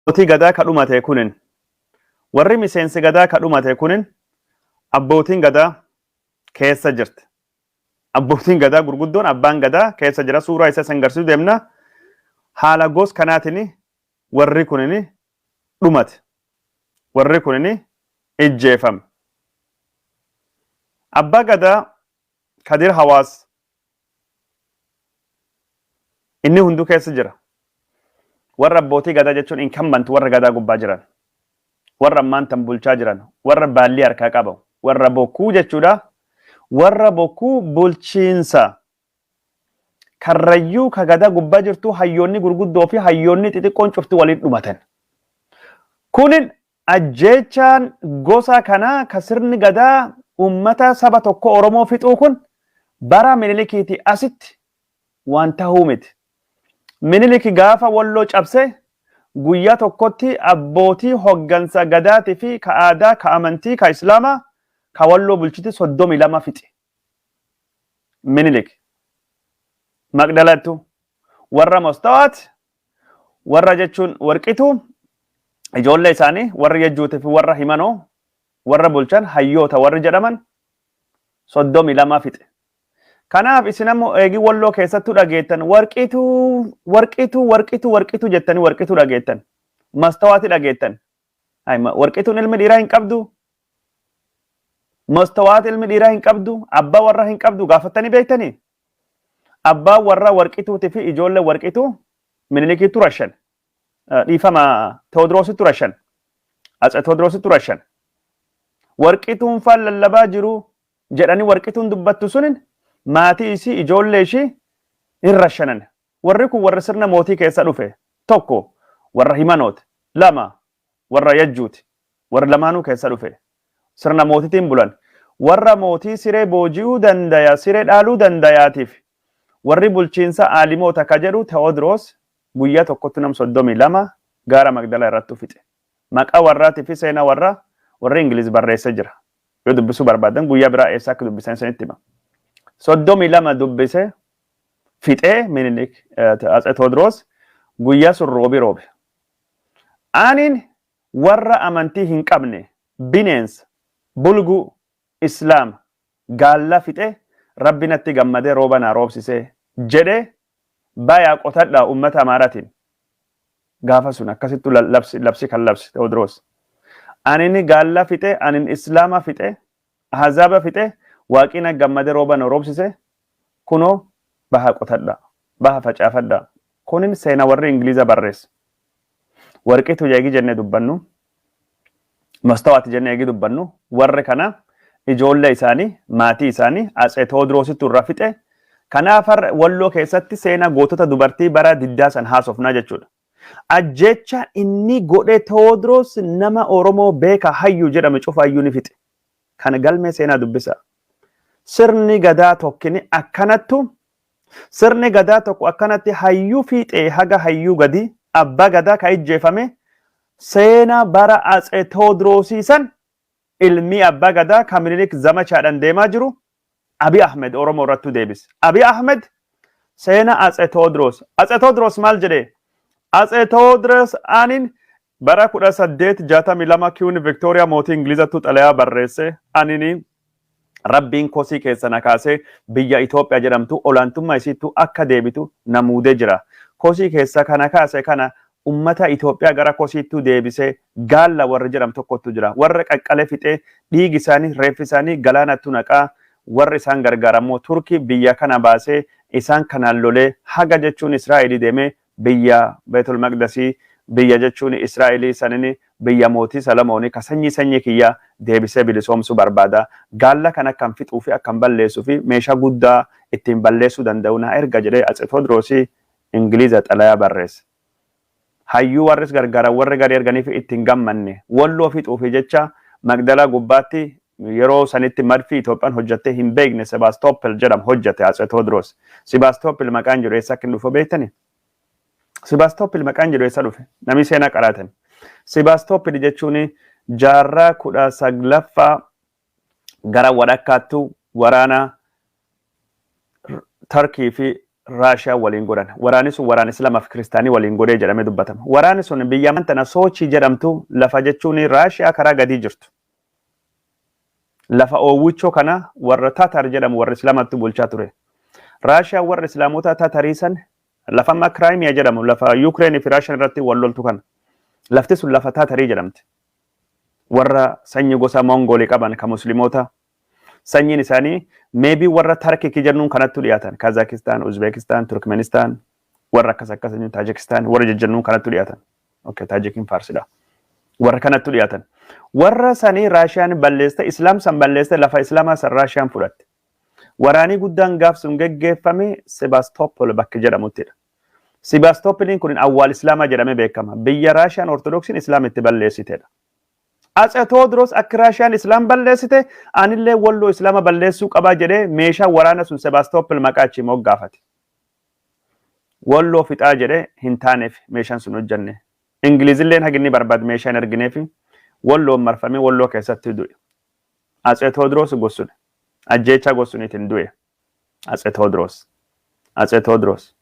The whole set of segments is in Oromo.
Abbootii gadaa ka dhumate kunin, warri miseensi gadaa ka dhumate kunin, abbootiin gadaa keessa jirti. Abbootiin gadaa gurguddoon, abbaan gadaa keessa jira. Suuraa isa san garsiisuu deemna. Haala gos kanaatiin warri kunin dhumate. Warri kunin ijjeefame. Abbaa gadaa Kadir Hawaas inni hunduu keessa jira. Warra abbootii gadaa jechuun incumbent, warra gadaa gubbaa jiran. Warra ammaan tan bulchaa jiran. Warra baallii harkaa qabu. Warra bokkuu jechuudha. Warra bokkuu bulchiinsa Karrayyuu ka gadaa gubbaa jirtu, hayyoonni gurguddoo fi hayyoonni xixiqqoon cufti waliin dhumatan. Kunin ajjeechaan gosa kanaa ka sirni gadaa uummata saba tokko Oromoo fixuu kun bara Minilikiitii asitti waan tahuu miti. Minilik gaafa Walloo cabse guyyaa tokkotti abbootii hoggansa gadaatii fi ka aadaa, ka amantii, ka Islaamaa, ka Walloo bulchiti 32 fixe. Minilik. Maqdalattu warra Mostawaati, warra jechuun Warqituu, ijoollee isaanii warra Yejjuutii fi warra Himanoo, warra bulchan hayyoota warri jedhaman 32 fixe. Kanaaf isin ammoo eegii Walloo keessattuu dhageettan Warqituu, Warqituu, Warqituu, Warqituu jettanii Warqituu dhageettan. Mastawaati dhageettan. Warqituun ilmi dhiiraa hin qabdu. Mastawaati ilmi dhiiraa hin qabdu. Abbaa warraa hin qabdu gaafattanii beektanii? Abbaan warraa Warqituutii fi ijoollee Warqituu Minilikiitu rashan. Dhiifama, Tewoodiroositu rashan. Atse Tewoodiroositu rashan. Warqituun faan lallabaa jiru jedhanii Warqituun dubbattu sunin maatii isii, ijoollee ishii hin rashanan. Warri kun warra sirna mootii keessa dhufe. Tokko warra Himanooti. Lama warra Yajjuuti. Warra lamaanuu keessa dhufe. Sirna mootitiin bulan. Warra mootii siree booji'uu dandaya, siree dhaaluu dandayaatiif warri bulchiinsa aalimoota ka jedhu Tewoodiroos guyyaa tokkotti nam 32 gaara Magdalaa irrattu fixe. Maqaa warraatii fi seenaa warraa warri Ingiliz barreessee jira. Yoo dubbisuu barbaadan guyyaa biraa eessa akka dubbisan isinitti hima. 32 dubbise fixee Minilik, Atse Tewoodiroos guyyaa sun roobi roobe. Aniin warra amantii hin qabne, bineensa, bulguu, Islaama, gaalla fixe, Rabbi natti gammadee rooba naa roobsise jedhee, bayaa qotadhaa ummata Amaaraatiin. Gaafa sun akkasittu labsi, labsi kan labse Tewoodiroos. Anin gaalla fixe, anin Islaama fixe, Ahzaaba fixe, Waaqi na gammade rooba na roobsise, kunoo baha qotadhaa, baha facaafadhaa. Kunin seena warri Ingiliiza barreesse. Warqitu eegi jennee dubbannu, Mastawaati jennee eegi dubbannu, warri kana ijoollee isaanii, maatii isaanii Atse Tewoodiroosittu irra fixe. Kanaaf har'a Walloo keessatti seenaa gootota dubartii bara diddaa san haasofnaa jechuudha. Ajjeechaa inni godhe Tewoodiroos nama Oromoo beeka hayyu jedhame cufaayyuu ni fixe. Kana galmee seenaa dubbisaa. Sirni gadaa tokkini akkanattu, sirni gadaa tokko akkanatti hayyuu fiixee haga hayyuu gadi abbaa gadaa ka ijjeefame seenaa bara Atse Tewoodiroosii san ilmii abbaa gadaa ka Minilik zamachaadhaan deemaa jiru Abiy Ahmed Oromoo irrattuu deebise. Abiy Ahmed seena Atse Tewoodiroos. Atse Tewoodiroos maal jedhee? Atse Tewoodiroos anin bara 1862 Queen Victoria mootii Ingilizattuu xalayaa barreesse, anini Rabbiin kosii keessa na kaasee biyya Itoophiyaa jedhamtu olaantummaa isiittuu akka deebitu na muudee jira. Kosii keessa kana kaase kana ummata Itoophiyaa gara kosiittuu deebisee gaalla warri jedhamu tokkottu jira. Warra qaqqalee fixee dhiigi isaanii, reeffi isaanii galaanattu naqaa, warri isaan gargaara immoo Turkii biyya kana baasee isaan kanaan lolee haga jechuun Israa'elii deemee biyya Beetul Maqdasii, biyya jechuun Israa'elii sanini, biyya mootii Salamoonii ka sanyii sanyii kiyyaa deebisee bilisoomsuu barbaada. Gaalla kana akkan fixuu fi akkan balleessuu fi meeshaa guddaa ittiin balleessuu danda'u naa erga jedhee Atse Tewoodiroosii Ingiliiza xalayaa barreesse. Hayyuu warris gargaaran warri gadi erganiif itti hin gammanne. Walloo fixuufi jecha Magdalaa gubbaatti yeroo sanitti madfii Itoophiyaan hojjattee hin beekne Sebaastoopil jedhamu hojjate Atse Tewoodiroos. Sebaastoopil maqaan jedhu eessa akka inni dhufe beektanii? Sebaastoopil maqaan jedhu eessa dhufe? Namni seenaa qaraatan. Sebaastoopil jechuun jaarraa 19ffaa gara wadhakkaattu waraana Tarkii fi Raashiyaa waliin godhan. Waraanni sun waraana Islaamaa fi Kiristaanii waliin godhee jedhamee dubbatama. Waraanni sun biyya tana Sochii jedhamtu, lafa jechuun Raashiyaa karaa gadii jirtu. Lafa oowwichoo kana warra Tatar jedhamu, warra Islaamatti bulchaa ture. Raashiyaa warra Islaamota Tatarii san, lafa amma Kiraayimiyaa jedhamu, lafa Yuukireen fi Raashiyaan irratti wal loltu kana. Lafti sun lafa Tatarii jedhamti. Warra sanyii gosa Mongoolii qaban kan Musliimoota, sanyiin isaanii maybe warra Tarkiki jennuun kanattu dhiyaatan. Kazaakistaan, Uzbekistaan, Turkmenistaan, warra akkas akkas jennuun, Taajikistaan warra jejjennuun kanattu dhiyaatan. Okay, Taajikiin Faarsidha. Warra kanattu dhiyaatan. Warra sanii Raashiyaan balleessite, Islaam san balleessite, lafa Islaamaa san Raashiyaan fudhatte. Waraanii guddaan gaaf sun geggeeffame Sebaastopol bakka jedhamuttidha. Sebaastopoliin kun awwaal Islaamaa jedhamee beekama. Biyya Raashiyaan Ortodoksiin Islaam itti balleessitedha. Atse Tewoodiroos akka Raashiyaan Islaam balleessite, anillee Walloo Islaama balleessuu qabaa jedhee meeshaa waraana sun Sebaastopol maqaa achii moggaafate. Walloo fixaa jedhee hin taaneef, meeshaan sun hojjenne. Ingilizilleen haginni barbaade meeshaa hin argineef, Walloon marfamee Walloo keessatti du'e. Atse Tewoodiroos gossune. Ajjeechaa gossuniitiin du'e. Atse Tewoodiroos. Atse Tewoodiroos.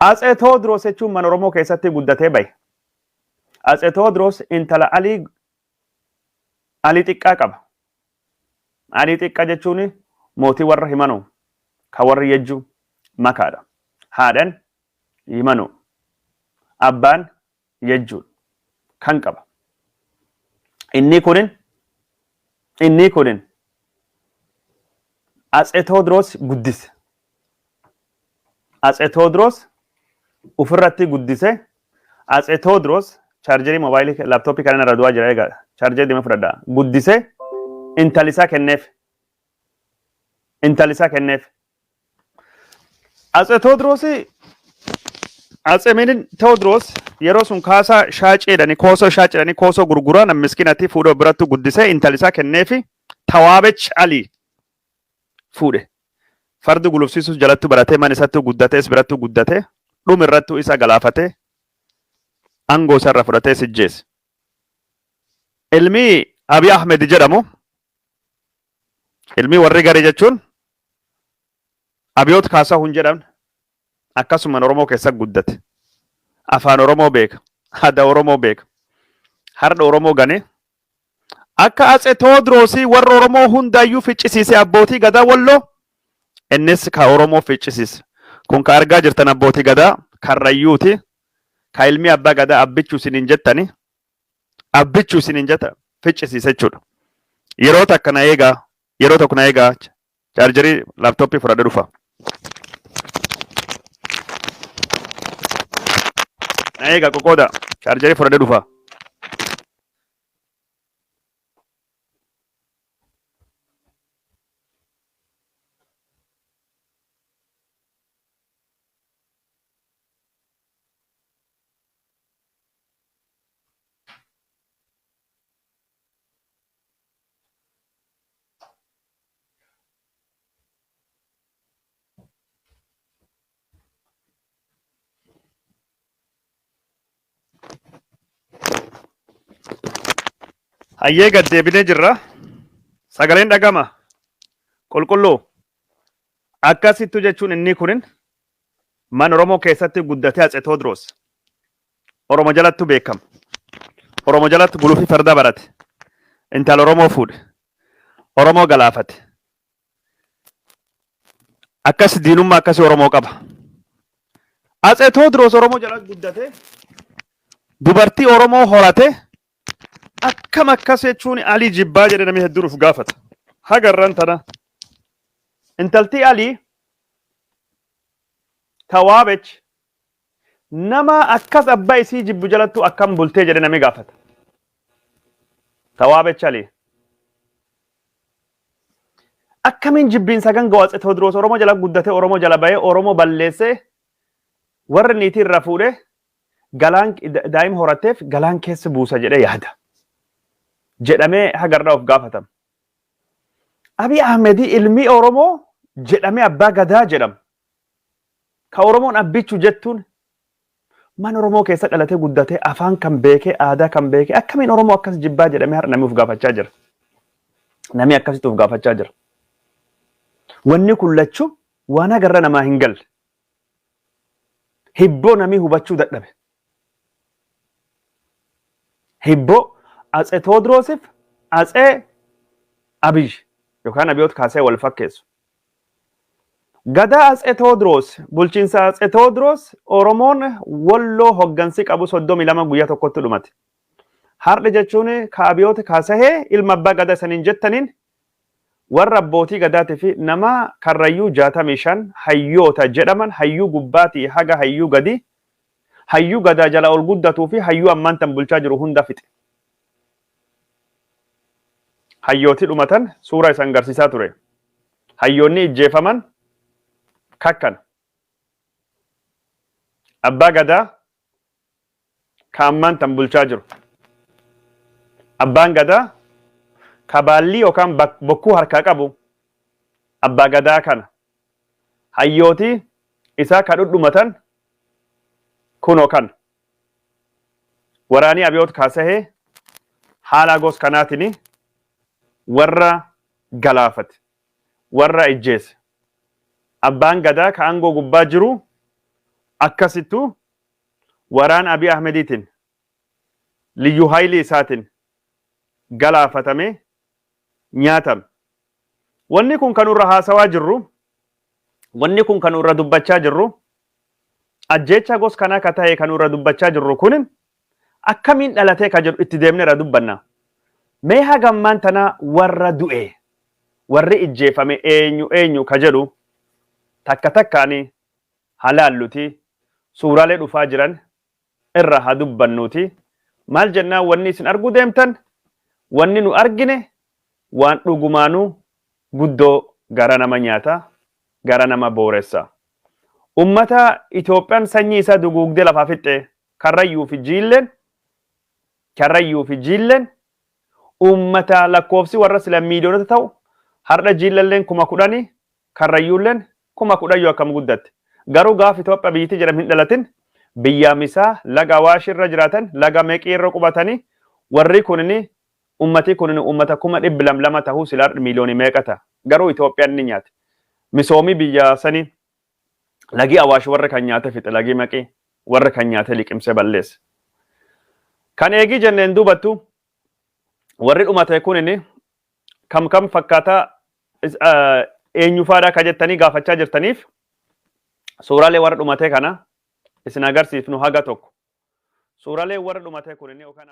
Atse Tewoodiroos jechuun mana Oromoo keessatti guddatee bahe. Atse Tewoodiroos intala Alii Xiqqaa qaba. Alii Xiqqaa jechuun mootii warra Himanuu, kan warri Yejjuu makaadha. Haadhan Himanuu. Abbaan Yejjuun kan qaba. Inni kunin Atse Tewoodiroos guddise. Atse Tewoodiroos ofirratti guddise. Atse Tewoodiroos chaarjerii moobaayilii laaptooppii kana irra du'aa jira, egaa chaarjerii deemee fudhadha. Guddise, intalisaa kenneef. Intalisaa kenneef. Atse Tewoodiroos, Atse Minin Tewoodiroos yeroo sun kaasaa shaaceedhani, koosoo shaaceedhani, koosoo gurguraa nam miskinatti fuudhee biratti guddisee intalisaa kenneefi. Tawaabech Alii fuudhe. Fardi gulufsiisuus jalatti baratee, mana isatti guddatees biratti guddatee, dhuma irrattuu isa galaafatee, aangoo isarra fudhatee sijjeesse. Ilmi Abiy Ahmed jedhamu, ilmi warri garii jechuun Abiyoot Kaasahun jedhamne, akkasuma Oromoo keessa guddate. Afaan Oromoo beeka. Aadaa Oromoo beeka. Har'a Oromoo ganee akka Atse Tewoodiroosii warra Oromoo hundaayyuu ficcisiise, abbootii gadaa Walloo innis ka Oromoo ficcisiise. Kun ka argaa jirtan abbootii gadaa Karrayyuuti. Ka ilmi abbaa gadaa Abbichuu isiniin jettani. Abbichuu isiniin jetta ficcisiise jechuudha. Yeroo takka na eegaa, yeroo tokko na eegaa, chaarjarii laaptooppii fudhadhe dhufa. Na eegaa, qoqooda, chaarjarii fudhadhe dhufa. Hayyee, gad deebinee jirra. Sagaleen dhagama. Qulqulluu. Akkasittu jechuun inni kunin mana Oromoo keessatti guddatee Atse Tewoodiroos. Oromo jalattu beekama. Oromo jalatti gulufii farda barate. Intala Oromoo fuudhe. Oromoo galaafate. Akkas diinummaa akkasii Oromoo qaba. Atse Tewoodiroos Oromoo jalatti guddate, dubartii Oromoo horate, akkam akkas jechuun Alii jibbaa jedhe namni hedduun of gaafata. Hagarran tana. Intaltii Alii Tawaabech nama akkas abbaa isii jibbu jalattu akkam bultee jedhe namni gaafata. Tawaabech Alii. Akkamiin jibbiinsa ganga Atse Tewoodiroos Oromoo jala guddatee, Oromoo jala bahee, Oromoo balleessee, warri niitii irra fuudhee galaan daa'ima horatteef galaan keessa buusa jedhee yaada. Jedhamee hagarraa of gaafatama. Abiy Ahmedii ilmi Oromoo jedhamee abbaa gadaa jedhama. Ka Oromoon Abbichuu jettuun mana Oromoo keessa dhalatee guddatee, afaan kan beekee, aadaa kan beekee, akkamiin Oromoo akkas jibbaa jedhamee har'a namni of gaafachaa jira. Namni akkasitti of gaafachaa jira. Wanni kun lachuu waan agarra namaa hin galle. Hibboo namii hubachuu dadhabe. Hibboo Atsee Tewoodiroosiif Atsee Abiy yookaan Abiyoot Kaasee wal fakkeessu. Gadaa Atsee Tewoodiroos, bulchiinsa Atsee Tewoodiroos, Oromoon Walloo hoggansi qabu 32 guyyaa tokkotti dhumate. Har'a jechuun ka Abiyoot Kaasahee ilma abbaa gadaa isaniin jettaniin warra abbootii gadaatii fi nama Karrayyuu 65 hayyoota jedhaman, hayyuu gubbaatii haga hayyuu gadii, hayyuu gadaa jala ol guddatuu fi hayyuu ammaan tan bulchaa jiru hunda fixe. Hayyooti dhumatan suura isan agarsiisaa ture. Hayyoonni ijjeefaman kakkana. Abbaa gadaa ka ammaan tan bulchaa jiru. Abbaan gadaa ka baallii yookaan bokkuu harkaa qabu abbaa gadaa kana. Hayyooti isaa ka dhudhumatan kunoo kana. Waraanii Abiyoot Kaasahee haala gos kanaatiin warra galaafate, warra ijjeese. Abbaan gadaa ka aangoo gubbaa jiru akkasittu waraan Abiy Ahmediitiin, liyyuu haayilii isaatiin galaafatame, nyaatame. Wanni kun kan irra haasawaa jirru, wanni kun kan irra dubbachaa jirru, ajjeecha gos kanaa ka ta'e kan irra dubbachaa jirru kun akkamiin dhalatee ka jedhu itti deemnee irra dubbanna. Mee hagammaan tana warra du'e, warri ijjeefame eenyu eenyu ka jedhu takka takkaan halaalluti, suuraalee dhufaa jiran irra haa dubbannuuti. Maal jennaan, wanni isin arguu deemtan, wanni nu argine waan dhugumaanuu guddoo gara nama nyaata, gara nama booressa. Ummata Itoophiyaan sanyii isaa duguugdee lafaa fixxe, Karrayyuu fi Jiilleen, Karrayyuu fi Jiilleen ummata lakkoofsi warra sila miiliyoonota ta'u, har'a Jiillalleen 10,000, Karrayyuulleen 10,000 yoo akkam guddatte. Garuu gaaf Itoophiyaa biyyittii jedhamu hin dhalatin biyya misaa laga Awaash irra jiraatan, laga Meqii irra qubatanii, warri kunini ummati kunini ummata 200,000 tahuu sila miiliyoonii meeqa ta'a. Garuu Itoophiyaan ni nyaate. Misoomii biyya sanii lagi Awaash warra kan nyaate fixe, lagi Maqii warra kan nyaate liqimsee balleesse. Kan eegii jenneen duubattu warri dhumate kunini kam kam fakkaataa, eenyufaadha ka jettanii gaafachaa jirtaniif, suuraalee warra dhumatee kana isin agarsiifnu haga tokko. Suuraalee warra dhumatee kunini yookaan